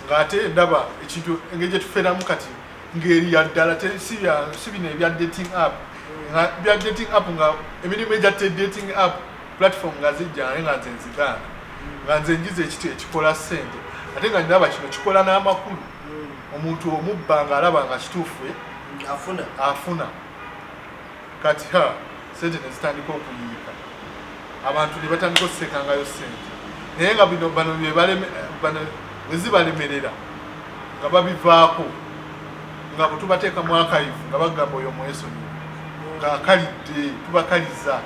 ng'ate ndaba ekintu engeri gye tufeeramu kati ng'eri ya ddala, si bino ebya dating app. Nga bya dating app, nga emirimu egya dating app platform nga zijja, naye nga nze nzigaana, nga nze njiza ekiti ekikola ssente, ate nga ndaba kino kikola n'amakulu. Omuntu omubba ng'alaba nga kituufu, eh, afuna. Afuna. Kati ha, sente ne zitandika okuyiika, abantu ne batandika okusekangayo sente, naye nga bino bano bano bwe zibalemerera nga babivaako, nga bwe tubateeka mu archive nga bagamba oyo mwesonyiwe, ng'akalidde, tubakaliza.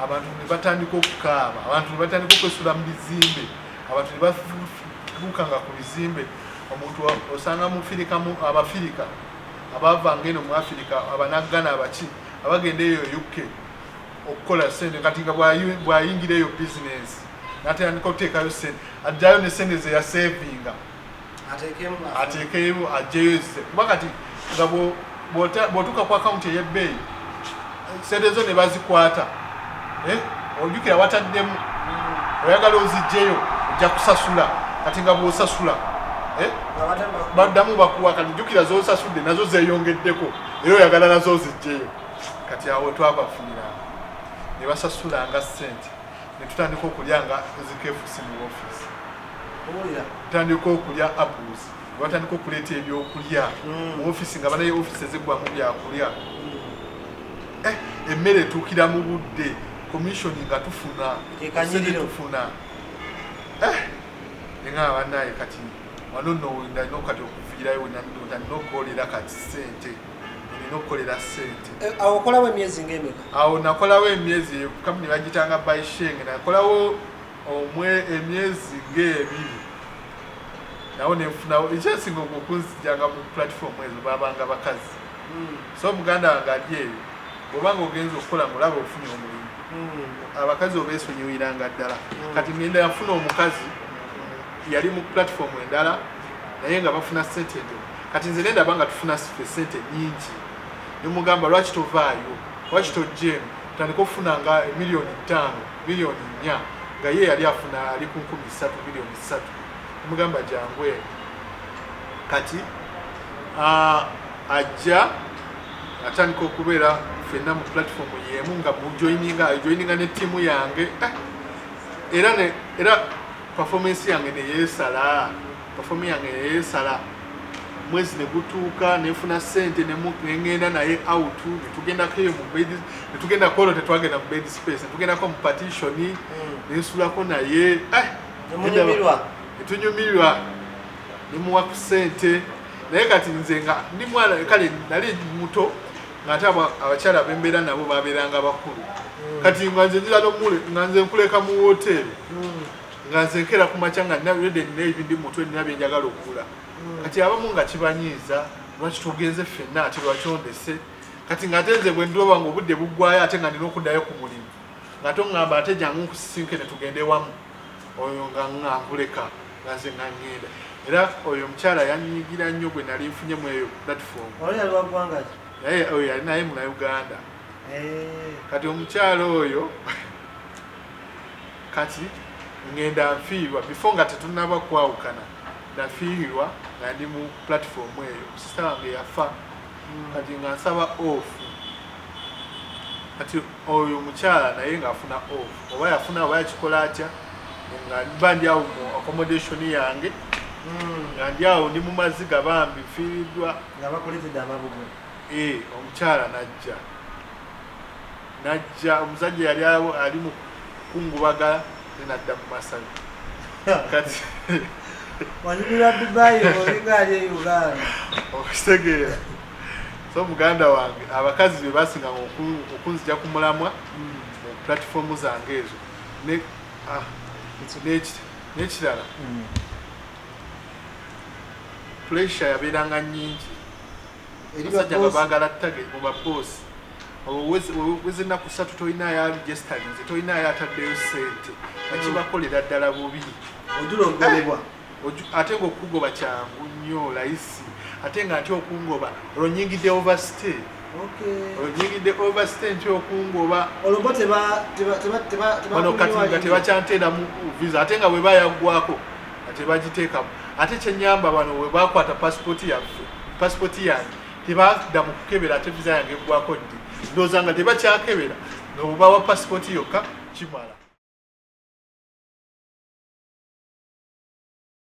Abantu ne batandika okukaaba, abantu ne batandika okwesula mu bizimbe, abantu ne babuukanga ku bizimbe. Omuntu osanga mufirika, abafirika abavanga eno mu Afirika, abanaggana, abaki abagenda eyo UK okukola sente. Kati nga bw'ayingira eyo bizinensi, natandika okuteekayo sente, ajjayo ne sente ze yasevinga. Ateekemu. Ateekeyo, ajjeyo ezze, kuba kati nga bw'otuuka ku akawunti ey'ebbeeyi, sente zo ne bazikwata. Eh, ojjukira wataddemu, oyagala ozijjeyo, ojja kusasula. Kati nga bw'osasula, eh, Nga baddamu bakuwa. Kati jjukira z'osasudde nazo zeeyongeddeko, era oyagala nazo ozijjeyo. Kati awo twabafuniranga ne basasulanga sente, ne tutandika okulya nga zi KFC mu ofiisi. Owulira. Tutandika okulya apples, batandika okuleeta ebyokulya mu ofiisi, nga banaye ofiisi ezigwamu byakulya. Eh, emmere etuukira mu budde, commission nga tufuna. Ekanyiriro. Sente tufuna. Eh, nenga banaye, kati wano nno nalina kati okuviirayo, nalina okukolera kati sente, nina okukolera sente. Eh, awo okolawo emyezi ng'emeka? Awo nakolawo emyezi, kampuni bagitanga Baisheng, nakolawo omwe emyezi ng'ebiri, nawo nenfunawo. Ekyasinga okunzijanga mu platform ezo babanga bakazi. So muganda wange ali eyo, bwobanga ogenza okukola ng'olaba ofunye omulimu, abakazi obeesonyiwiranga ddala. Kati ngenda yafuna omukazi yali mu platform endala, naye nga bafuna sente ntono. Kati nze nendaba nga tufuna ffe sente nyingi, nemugamba, "Lwaki tovaayo? Lwaki tojja eno tandika okufuna nga 5 miliyoni, 4 miliyoni?" Nga ye yali afuna ali ku 300,000, 3 miliyoni. Nemugamba, "Jangu eno." Kati ajja atandika okubeera ffenna mu platform yemu, nga mujoininga, joininga ne ttiimu yange. Eh, era performance yange neyeesala, performance yange neyeesala. Mwezi ne gutuuka, nenfuna sente, neŋŋenda naye out, netugendako eyo mu bed, netugendako olwo, tetwagenda mu bed space, netugendako mu partition, nensulako naye. Eh, Nemunyumirwa. Netunyumirwa, nemuwa ku sente. Naye kati nze nga ndi mwana, kale nali muto, ng'ate abakyala bembeera nabo babeeranga bakulu. Kati nga nze njira nomule, nga nze nkuleka mu woteeri, nga nze nkeera ku makya nga nina already nina ebindi mu mutwe, nina byenjagala okugula. Kati abamu nga kibanyiiza, "Lwaki tugenze ffenna? Ate lwaki ondese?" Kati ng'ate nze bwe ndaba nga obudde buggwayo, ate nga nina okuddayo ku mulimu, ng'ate oŋŋamba, "Ate jangu nkusisinke ne tugende wamu," oyo nga nkuleka. Nga nze nga ngenda. Era oyo omukyala yanyigira nnyo gwe nali nfunye mu eyo platform. Oli yali wa ggwanga ki? Naye oyo yali naye Munauganda. Kati omukyala oyo, kati ngenda nfiirwa before nga tetunaba kwawukana, nafiirwa nga ndi mu platform eyo, sister wange yafa. Kati nga nsaba off. Kati oyo omukyala naye ng'afuna off, oba yafuna oba yakikola atya, nga mba ndi awo mu accommodation yange, nga ndi awo ndi mu maziga, bambi nfiiriddwa. Nga bakuleetedde amabugo. Eh, omukyala najja, omusajja yali awo ali mu kungubaga, ne nadda mu masayu kati. Wanyumira Dubai, olinga ali e Uganda. Okitegeera? So muganda wange, abakazi be basinganga okunzija ku mulamwa mu platform zange ezo. N'ekirala, pressure yabeeranga nnyingi. Eri abasajja nga babosi. Baagala target mu baboosi. Wezi ennaku 3 tolinayo aregisterinze, tolinayo ataddeyo ssente, nga kibakolera ddala bubi. Ojula ogobebwa. Ate ngaokugoba kyangu nnyo, layisi. Ate nga nti okungoba, olwo nyingidde overstay. Olwo nyingidde overstay, nti okungoba. Olwo bo teba teba teba teba Bano kati nga tebakyanteeramu visa, ate nga bwe bayaggwako nga tebagiteekamu. Ate kyenyamba, bano bwe bakwata pasipoti yaffe, pasipoti yange, tebadda mu kukebera ate visa yange eggwako ddi. Ndowooza nga tebakyakebera, nga bwebawa pasipoti yokka kimala.